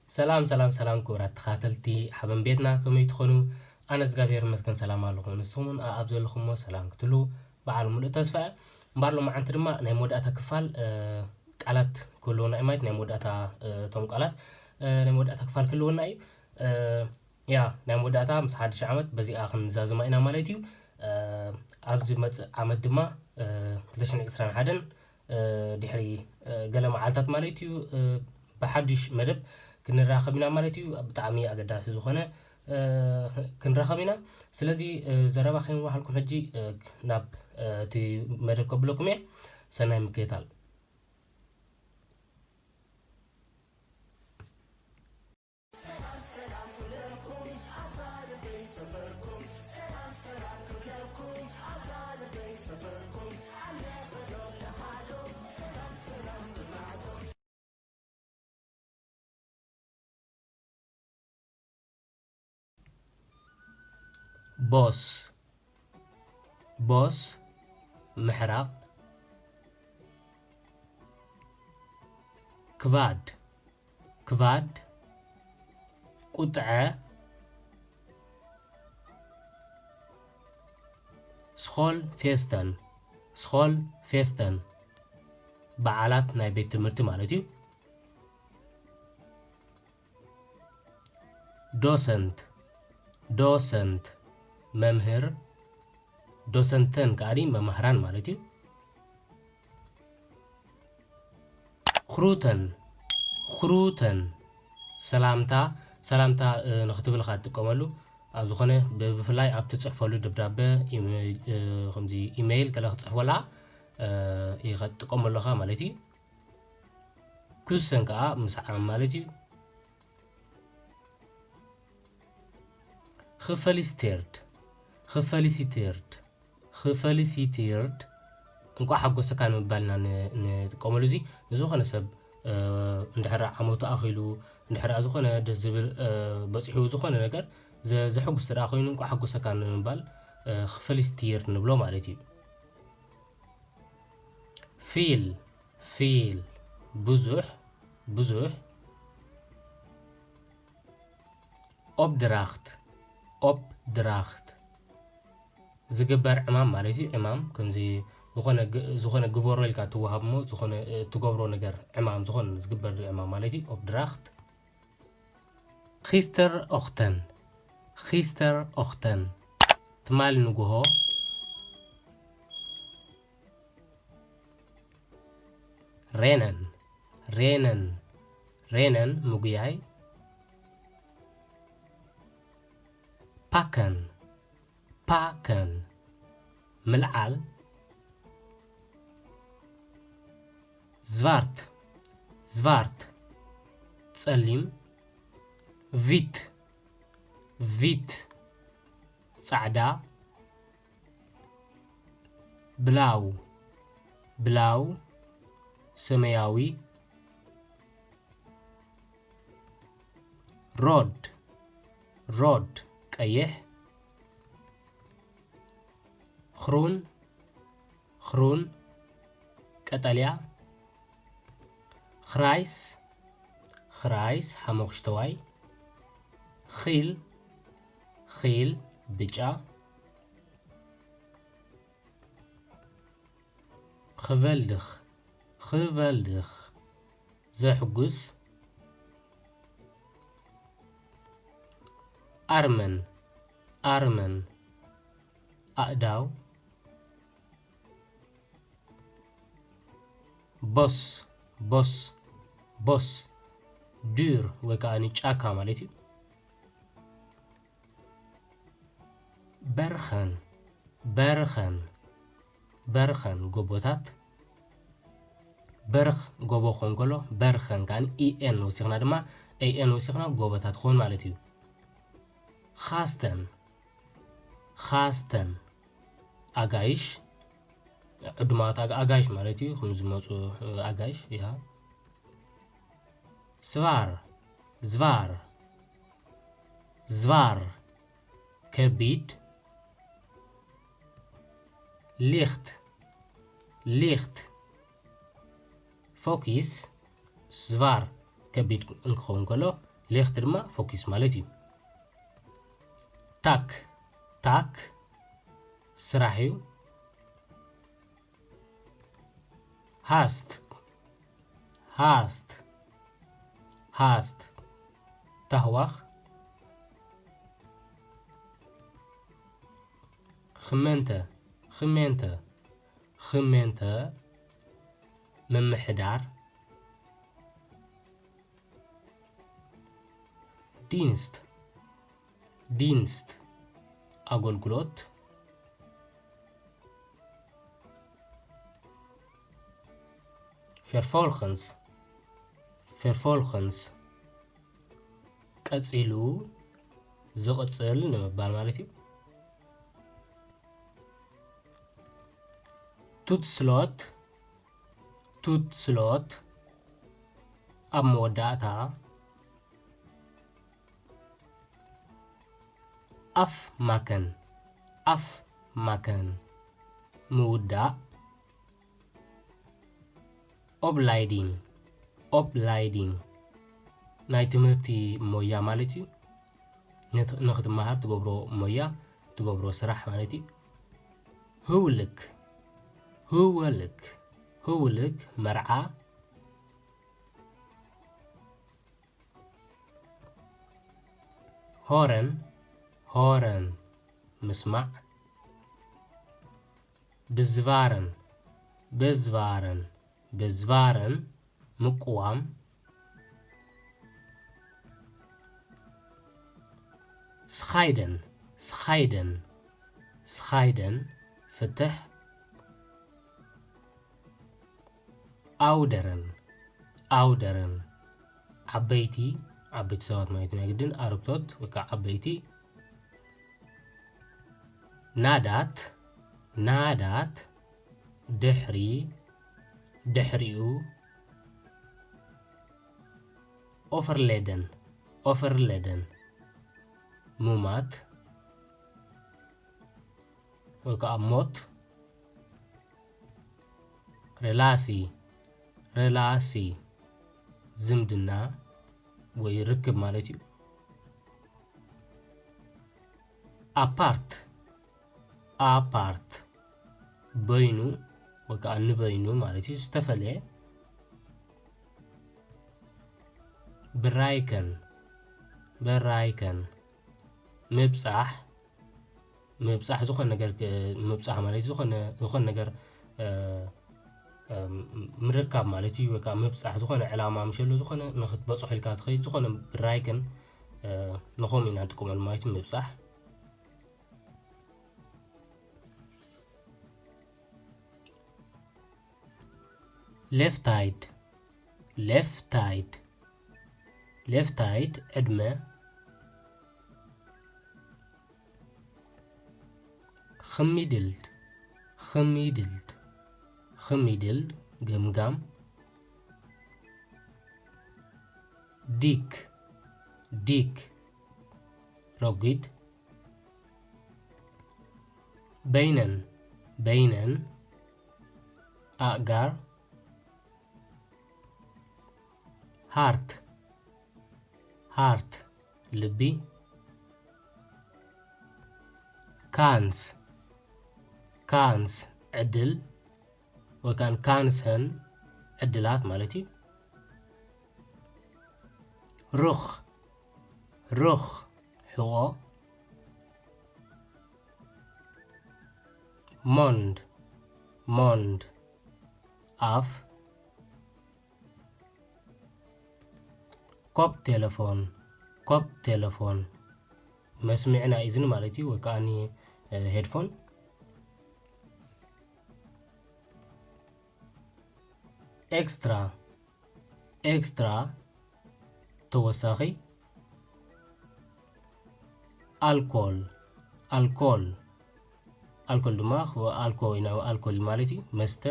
ሰላም ሰላም ሰላም ክቡራት ተኻተልቲ ሓበን ቤትና፣ ከመይ ትኾኑ? ኣነ እግዚኣብሔር ይመስገን ሰላም ኣለኹ። ንስኹም እውን ኣብ ዘለኹሞ ሰላም ክትህሉ በዓል ሙሉእ ተስፋ እየ። እምበኣር ሎማዓንቲ ድማ ናይ መወዳእታ ክፋል ቃላት ክህልወና እዩ ማለት፣ ናይ መወዳእታ እቶም ቃላት ናይ መወዳእታ ክፋል ክህልወና እዩ። ያ ናይ መወዳእታ ምስ ሓድሽ ዓመት በዚኣ ክንዛዝማ ኢና ማለት እዩ። ኣብዚ መፅእ ዓመት ድማ ክልተ ሽሕን ዕስራን ሓደን ድሕሪ ገለ መዓልታት ማለት እዩ ብሓድሽ መደብ ክንራኸብ ኢና ማለት እዩ። ብጣዕሚ ኣገዳሲ ዝኾነ ክንራኸብ ኢና። ስለዚ ዘረባ ከይንዋሓልኩም ሕጂ ናብ እቲ መደብ ከብለኩም እየ። ሰናይ ምክትታል። ቦስ፣ ቦስ ምሕራቕ። ክቫድ፣ ክቫድ ቁጥዐ። ስኾል ፌስተን፣ ስኾል ፌስተን በዓላት ናይ ቤት ትምህርቲ ማለት እዩ። ዶሰንት፣ ዶሰንት መምህር፣ ዶሰንተን ከኣኒ መማህራን ማለት እዩ። ክሩተን፣ ክሩተን ሰላምታ፣ ሰላምታ ንክትብል ኢኻ ትጥቀመሉ። ኣብ ዝኾነ ብፍላይ ኣብ ትፅሕፈሉ ደብዳበ፣ ከምዚ ኢሜይል ገለ ክትፅሕፈላ ኢኻ ትጥቀመሉ ኢኻ ማለት እዩ። ኩሰን ከዓ ምስዓም ማለት እዩ። ክፈሊስቴርድ፣ ክፈሊሲቴርድ፣ ክፈሊሲቴርድ እንኳዕ ሓጎሰካ ንምባል ኢና ን- ንጥቀመሉ። እዚ ንዝኾነ ሰብ እንድሕር ዓመቱ ኣኺሉ፣ እንድሕር ዝኾነ ደስ ዝብል በፂሑ፣ ዝኾነ ነገር ዘ- ዘሐጉስ ተደኣ ኮይኑ እንኳዕ ሓጎሰካ ንምባል ክፈሊስቴርድ ንብሎ ማለት እዩ። ፊል፣ ፊል ብዙሕ፣ ብዙሕ። ኦፕድራኽት፣ ኦፕድራኽት ዝግበር ዕማም ማለት እዩ። ዕማም ከምዚ ዝኾነ ግ- ዝኾነ ግበሮ ኢልካ ትወሃብ እሞ ዝኾነ እ፣ ትገብሮ ነገር ዕማም ዝኾነ ዝግበር ዕማም ማለት እዩ። ኦፕድራኽት። ኺስተር ኦኽተን፣ ኺስተር ኦኽተን ትማሊ ንግሆ። ሬነን፣ ሬነን፣ ሬነን ምጉያይ። ፓከን፣ ፓከን ምልዓል። ዝቫርት፣ ዝቫርት ጸሊም። ቪት፣ ቪት ጻዕዳ። ብላው፣ ብላው ሰማያዊ። ሮድ፣ ሮድ ቀይሕ። ኽሩን፣ ኽሩን ቀጠልያ። ኽራይስ፣ ኽራይስ ሓሞኽሽተዋይ። ኺል፣ ኺል ብጫ። ኽቨልድኽ፣ ኽቨልድኽ ዘሕጉስ። ኣርመን፣ ኣርመን ኣእዳው። ቦስ፣ ቦስ፣ ቦስ ዱር ወይ ከዓ ጫካ ማለት እዩ። በርኸን፣ በርኸን፣ በርኸን ጎቦታት። በርኽ ጎቦ ክኸውን ከሎ በርኸን ከኣ ኢኤን ወሲኽና ድማ ኤኤን ወሲኽና ጎቦታት ክኸውን ማለት እዩ። ኻስተን፣ ኻስተን ኣጋይሽ፣ ዕዱማት ኣጋ- ኣጋይሽ ማለት እዩ። ከም ዝመፁ ኣጋይሽ እያ። ስቫር፣ ዝቫር፣ ዝቫር ከቢድ። ሊኽት፣ ሊኽት ፎኪስ። ዝቫር ከቢድ እንክኸውን ከሎ ሌኽት ድማ ፈኲስ ማለት እዩ። ታክ፣ ታክ ስራሕ እዩ። ሃስት፣ ሃስት፣ ሃስት ታህዋኽ። ኽመንተ፣ ኽሜንተ፣ ኽሜንተ ምምሕዳር። ዲንስት፣ ዲንስት ኣገልግሎት። ፌርፎልኸንስ፣ ፌርፎልኸንስ ቀጺሉ፣ ዝቕጽል ንምባል ማለት እዩ። ቱት ስሎት፣ ቱት ስሎት ኣብ መወዳእታ። ኣፍ ማከን፣ ኣፍ ማከን ምውዳእ። ኦብላይዲንግ፣ ኦብላይዲንግ ናይ ትምህርቲ ሞያ ማለት እዩ። ንት-፣ ንኽትመሃር ትገብሮ ሞያ፣ ትገብሮ ስራሕ ማለት እዩ። ህውልክ፣ ህወልክ፣ ህውልክ መርዓ። ሆረን፣ ሆረን ምስማዕ። ብዝቫረን፣ በዝቫረን፣ በዝቫረን ምቅዋም። ስኻይደን፣ ስኻይደን፣ ስኻይደን ፍትሕ። ኣውደረን፣ ኣውደረን ዓበይቲ፣ ዓበይቲ ሰባት ማለት ናይ ግድን ኣረግቶት ወይ ከዓ ዓበይቲ። ናዳት፣ ናዳት ድሕሪ፣ ድሕሪኡ። ኦፈርሌደን፣ ኦፈርሌደን ሙማት ወይ ከዓ ሞት። ሬላሲ፣ ሬላሲ ዝምድና ወይ ርክብ ማለት እዩ። ኣፓርት፣ ኣፓርት በይኑ ወይ ከዓ ንበይኑ ማለት እዩ፣ ዝተፈለየ። ብራይከን፣ ብራይከን ምብጻሕ፣ ምብጻሕ ዝኾነ ነገር ክ-፣ ምብጻሕ ማለት ዝኾነ፣ ዝኾነ ነገር፣ እ፣ እ፣ ምርካብ ማለት እዩ። ወይ ከዓ ምብጻሕ ዝኾነ ዕላማ ምሸሎ ዝኾነ ንኽትበጽሖ ኢልካ ትኸይድ ዝኾነ ብራይከን፣ እ፣ ንኸምኡ ኢና ንጥቀመሉ ማለት እዩ ምብጻሕ። ሌፍታይድ፣ ሌፍታይድ፣ ሌፍታይድ ዕድመ። ኽሚድልድ፣ ኽሚድልድ፣ ኽሚድልድ ግምጋም። ዲክ፣ ዲክ ረጒድ። በይነን፣ በይነን ኣእጋር። ሃርት፣ ሃርት ልቢ። ካንስ፣ ካንስ ዕድል ወይ ካን ካንሰን ዕድላት ማለት እዩ። ሩኽ፣ ሩኽ ሕቖ። ሞንድ፣ ሞንድ ኣፍ። ኮፕ ቴሌፎን፣ ኮፕ ቴሌፎን መስምዒ ናይ እዝኒ ማለት እዩ፣ ወይ ከዓኒ፣ እ፣ ሄድፎን። ኤክስትራ፣ ኤክስትራ ተወሳኺ። ኣልኮል፣ ኣልኮል፣ ኣልኮል ድማ ኽ-፣ ኣልኮ-፣ ወይ ንዑ ኣልኮል ማለት እዩ፣ መስተ።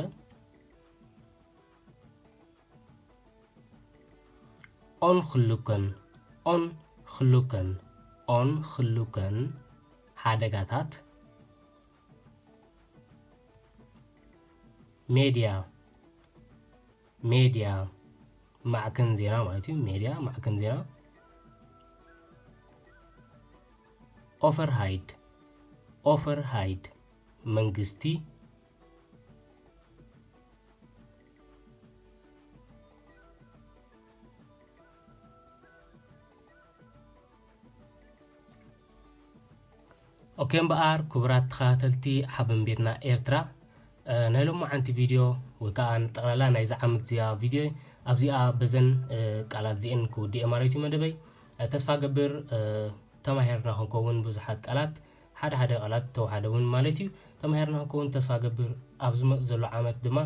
ኦንክሉከን፣ ኦንክሉከን፣ ኦንክሉከን ሓደጋታት። ሜድያ፣ ሜድያ ማዕከን ዜና ማለት እዩ። ሜድያ ማዕከን ዜና። Overheid. Overheid. መንግስቲ። ኦኬ እምበኣር ክቡራት ተኸታተልቲ ሓበን ቤትና ኤርትራ፣ እ፣ ናይ ሎማዓንቲ ቪድዮ ወይ ከዓ ንጠቕላላ ናይዚ ዓመት እዚኣ ቪድዮ ኣብዚኣ በዘን፣ እ፣ ቃላት እዚአን ክውድእ እየ ማለት እዩ መደበይ። እ፣ ተስፋ ገብር፣ እ፣ ተማሂርና ክንከውን ብዙሓት ቃላት፣ ሓደ ሓደ ቃላት ተዋሓደ እውን ማለት እዩ ተማሂርና ክንከውን ተስፋ ገብር። ኣብ ዝመፅ ዘሎ ዓመት ድማ፣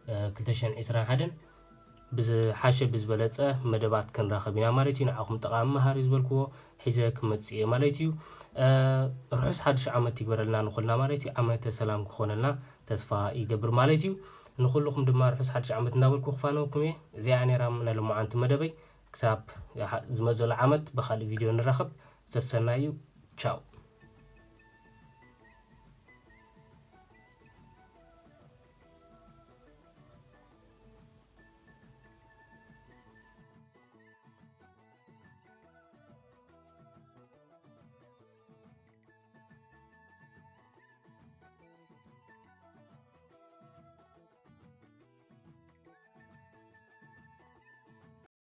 እ፣ ክልተ ሽሕን ዕስራን ሓደን ብዝሓሸ ብዝበለፀ መደባት ክንራኸብ ኢና ማለት እዩ። ንዓኹም ጠቓሚ መሃሪ ዝበልክዎ ሒዘ ክመፅእ እየ ማለት እዩ። እ፣ ርሑስ ሓድሽ ዓመት ይግበረልና ንኹልና ማለት እዩ። ዓመተ ሰላም ክኾነልና ተስፋ ይገብር ማለት እዩ። ንኹልኹም ድማ ርሑስ ሓድሽ ዓመት እንዳበልኩ ክፋነወኩም እየ። እዚኣ ነይራ ናይ ሎማዓንቲ መደበይ። ክሳብ ዝመፅእ ዘሎ ዓመት ብኻልእ ቪድዮ ንራኸብ። ሰሰናዩ። ቻው።